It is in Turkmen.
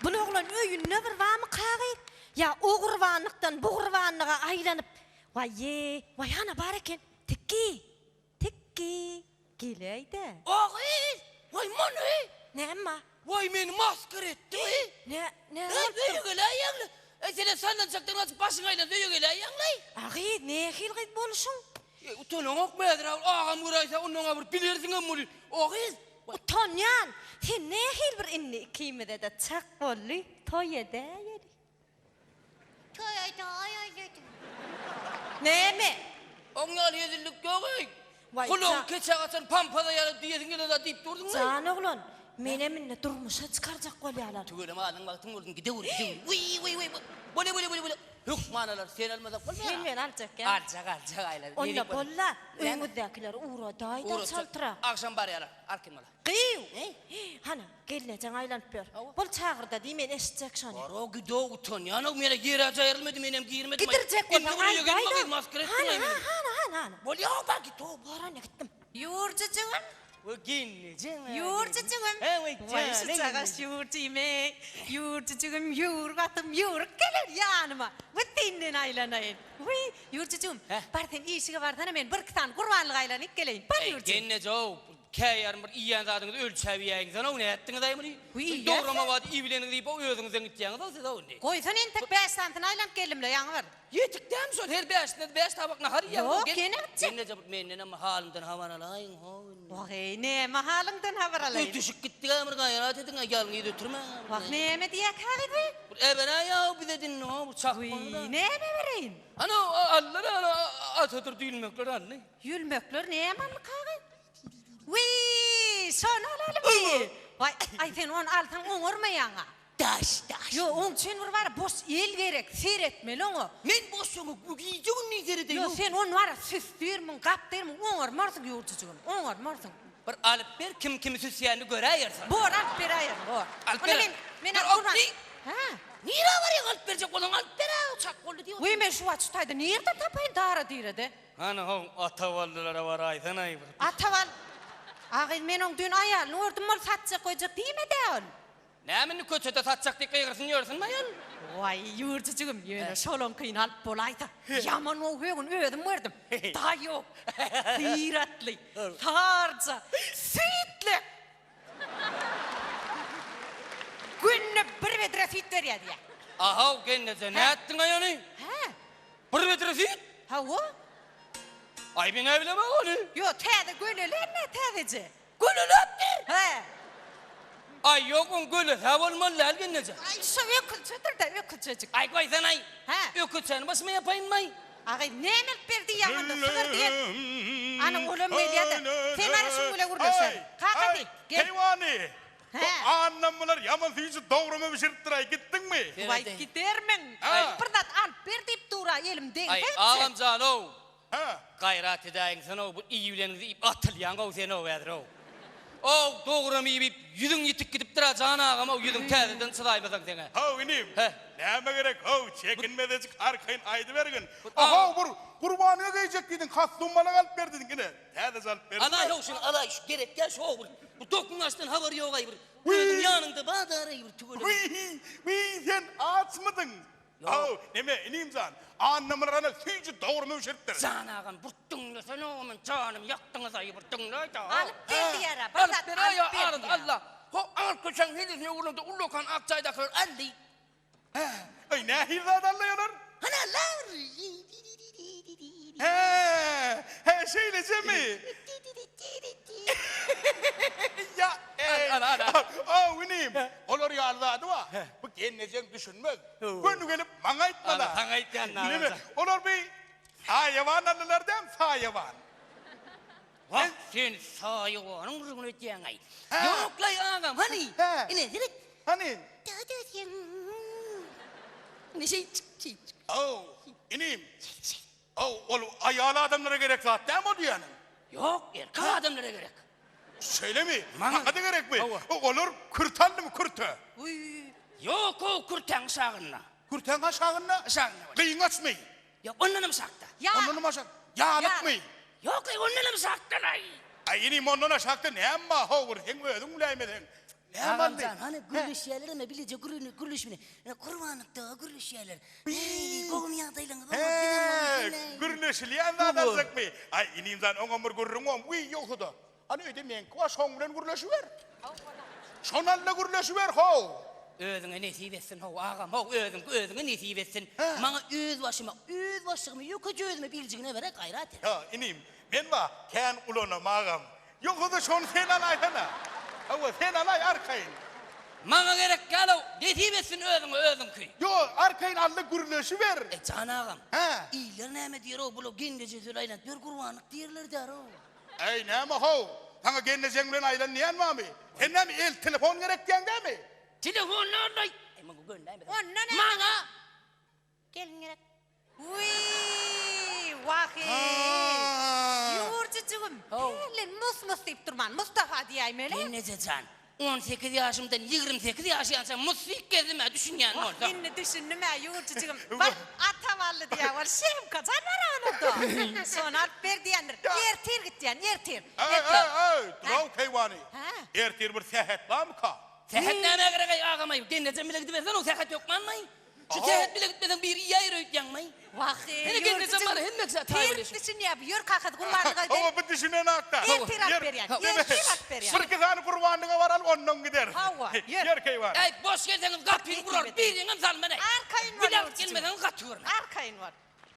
Bul oglan öýünde bir barmy kagyz? Ýa o gurbanlykdan bu gurbanlyga aýlanyp, waý-eý, waý hana bar eken, Tikgi! Tikgi! Geläý-dä. O gyz! Waý muny! Näme bar? Waý meni masgara etdi-wi! Nä, näme Eý, bolupdyr? öýe geläýýäň-le! Eý, senem sallançakdan gaçyp başyň aýlansa öýe geläýýäň-leý! A gyz, nähili gyz boluşyň? Eý, utanaňokmy häzir-ä ol agam göräýse, onnoň-a bir bilersiňem welin, o gyz! Utanýan! Sen nähili bir indi ikimize-de çak boldy, toý edäýeli. Toý edäýeli. Näme? Oň ýaly hezillik ýok-eý! Waý, Gulagyň jan. keçä gaçan pampaza ýaly diýesiň gelede diýip durduň-laý. Jan oglan, menem indi durmuşa çykarjak bolýarlar. Tüweleme alyň bagtyň bolsun, gidewür, gidewür. Wiý, wiý, wiý, bole, bole, bole, bole. Hökman alar, sen almasak bolmaýar. Sen meni aljak ýa? Aljak, aljak aýlar. Onda bolla, öýüňizdäkileri ugradaý-da çaltrak. Agşam barýarlar, arkin bola. Gyýw! Hana, gelnejeň aýlanyp ýör. Bol çagyrda diý, men eşitjek şony. Bar-ow, gid-ow, utanýan-ow, menä ýer-ä jaýrylmady, menem girmedim. Gidirjek bolsaň aýdaý-da. Hana, hana, hana, hana. Bolýa-ow, bar git-ow. Bar ony, gitdim. Ýurjujygym. We gelnejeň. Ýurjujygym. He, we Waý, şu çagaş ýurjymy. Ýurjujygym, ýüwrük atym, ýüwrük geler ýanyma. We senden aýlanaýyn. Wiý, Ýurjujygym, bar sen işige barsana, men birki sany gurbanlyk aýlanyp geleýin. Bar Eý, Ýurjy. gelneje-ow, käýarym bir iýen zadyňyzy ölçäp iýäýiňsene-ow, nätdiňiz-aý muny? Wiý, Dogramabady iýibileniňizi iýip-ow, özüňizden gitýäňiz-ow siz-ow indi. Goýsana entek bäş sanysyny aýlanyp geldim-le, ýaňy bir. Ýetik dämi şol, her bäşine bäş tabak nahar iýýäňiz-ow. Ýok, ýene gitjek. Gelneje, bir mendenem halymdan habar alaýyň, how indi. Wah-eý, näme halyňdan habar alaýyn? Ötüşip gitdik-ä bir gaýrat ediň-ä, ýalňyz ötürmäň-ä. Wah, näme diýýä kagyz bi? Bir äberäý-ow bize dindi-ow, bir çakmaly-da. Wiý, näme bereýin? Ana, aldylar, ana, atadyr düýnmekler aldy. Ýülmekler näme aldy kagyz? Wiý, şony alalymy? Waý, aý sen ony alsaň oňarmaýaň-a. Daş, daş. Ýok, oň üçin bir bar boş el gerek, seretmeli oňa. Men boş öňe gije-gündiz seredeýin. Ýok, sen ony bar süsdürmiň, gapdyrmyň, oňarmarsyň ýurjujygym, oňarmarsyň. Bir alyp ber, kim kimi süsýänini göräýersiň. Bor, alyp beräýerin, bor. Alyp ber. Onda men, men Dur, gurban. Hä? Nirä barýaň alyp berjek bolsaň alyp ber-ä, çak boldy diýip. Wiý, men şu wagt şu taýda nirden tapaýyn dara-direde? Hany how Ataballylara baraýsanaý bir. Atabal. A gyz men oň düýn aýalyny gördüm ol satjak goýjak diýmedä ol. Näme indi köçede satjak diýip gygyrsyn ýörsünmi aýal? Waý ýurjujygym ýöne şolaňkyny alyp bolaýsa ýaman gowy högün özüm gördüm. Daýaw, syratly, sarja, süýtlek. Günde bir bedre süýt berýär diýýär. Ahaw gelneje nätdiň aý ony? Hä? Bir bedre süýt? Hawa. Aý men-ä bilemok ony. Ýok, täze gölelänme täzeje. Göleläpdir? Hä. Aý ýok, oň gölesi-hä bolmaly däl gelneje. Aý şo öküzçedir-dä, öküzçejik. Aý goýsanaý. Hä. Öküzçäni başyma ýapaýynmaý. Agy, näme alyp ber diýýäň onda, sygyr diýen. Ana, olam gelýä-de. Sen ara şuň bile gürleşer. Kakasy, gel. Keýwany! Hä. Bu Annam bular ýaman süýji dograma bişiripdir-aý, gitdiňmi? Waý, gidermiň. Bir zat alyp ber diýip dur-a, elim degse Aý, gitjek. agam jan-ow. Hä. Gaýrat edäýiňsen-ow, bu iýibileniňizi iýip atylýaň-ow sen-ow häzir-ow. Ow, dogramy iýip, ýüzüň ýitip gidipdir-ä jan agam-ow, ýüzüň täzeden çyzaýmasaň sen-ä. How, inim. Hä. Näme gerek, how, çekinmezejik arkaýyn aýdybergin. How, bir Gurbanyňa geýjek diýdiň, kostum malak alyp ber diýdiň, ine, täzeje alyp berdim. Alaý-how şuny, alaý, şu gerek däl şu-ow bir. Bu dokmaçdan habary ýog-aý bir. Özüň ýanyňda bazar-aý bir tüweleme. Wiý, wiý, sen açmydyň? Haw, neme, inim jan, Annamyrat ana süýji dograma bişiripdir. Jan agam, bir diňlesene-ow, men janymy ýakdyňyz-aý, bir diňläý-dä. Alyp ber diýýär-ä, bir zat alyp ber diýýär. Alla, ho, aňyr köçäň hilesine öwrülende ullakan ak jaýdakylar aldy. Hä, aý, nähili zat aldy olar? Hany alla. Hä, hä, şeýlejemi? Ýa, eý, Al, al, al. Haw, inim, olar ýaly zady bar. Bu gelnejeň düşünmez. Göni gelip maňa aýtmaly. Saňa aýtýan Neme, olar bir saýawan aldylar dämi, saýawan. Wah, sen saýawanyň gürrüňini edýäň-aý. Ýok-laý, agam, hany, ine, seret. Hany? Dada sen. Ine, şeýtjik, şeýtjik. Haw, inim. Haw, ol aýal adamlara gerek zat dämi o diýýäniň? Ýok, erkek adamlara gerek. Şeýlemi? Maňa Maňa-da gerekmi? Hawa. Olar kürte aldymy, kürte? Ýok-ow, kürtäň aşagynda. Kürtäň aşagynda? Aşagynda bolýar. Gyňaçmy? Ýok, ondanam aşakda. Ýa. Ondanam aşak. Ýalykmy? Ýok-eý, ondanam aşakda-laý. Aý, inim, ondan aşakda näme bar, how, bir seň özüň biläýmeseň. Näme Agam aldy? jan, hany gürleşýärler-ä bileje gürrüni gürleşmeli. Ine gurbanlykda gürleşýärler. Eý, gowumy ýagdaýlaryňyz? Oňat, bizem gowy, He, sen-ä? gürleşilýän zat aljakmy? Aý, inim jan, oňam bir gürrüň bom. Wiý, ýogsa-da. Hany öýde meňki bar, şoň bilen gürleşiber. Şony al-da gürleşiber, how! Özüňe nesip etsin, how, agam, how, özüňki özüňe nesip etsin. Maňa öz başyma, öz başlygyma, ýökeje özüme birjigine berek, gaýrat et. Ýa, inim, men bar, kän ulanamagam. Ýogsa-da şony sen alaýsana. Hawa, sen alaý arkaýyn. Maňa gerek däl-ow, nesip etsin özüňe özüňki. Ýok, arkaýyn al-da gürleşiber. E, jan agam, Hä? iller näme diýer-ow, bula gelneje söz aýlanyp ýör, gurbanlyk diýerler där-ow. Äý, näme-how, saňa gelnejeň bilen aýlan diýen barmy? Sen näme, el telefon gerek diýýäň dämi? Telefon nirde? Eý, muňa gönäýmeseň. Onda näme? Maňa! Gelin gerek. Wiý, wah-eý! Ýurjujygym, hälden mus-mus diýip durman, Mustafa diýäýmeli. Gelneje jan, on sekiz ýaşymdan 28 ýaşaýança mus diýip gezdim-ä, düşünýän Wah, bolsaň. indi düşündim-ä, ýurjujygym. Bar, ata bally diýýär, ol Şemka jan bar olarda. Şony alyp ber diýendir. Ertir gitýän, ertir. Äý, äý, äý, duraw keýwany. Hä? Ertir bir sähet barmyka? Sähet nämä gerek-aý, agam-aý? Gelnejem bile gidibersen, o sähet hökmanmy? Şu sähet bile gitmeseň biri iýäýer öýtýäňmi? Wah-eý, Hene gelnejem bar, hemme kişä taý Ters bolýa. düşünýär bu, ýör kakasy gurbanlyga gidelim. Hawa, bu düşünen akda. Ertir alyp berýän, ertir alyp berýän. Birki sany gurbanlyga baral, ondan gider. Hawa, ýör. Ýör keýwan. Äý, boş gelseňiz gapyny gurar, biriňem salman-aý. Arkaýyn bol, Bile alyp ýolçujygym. gelmeseňiz gaty görmen. Arkaýyn bol.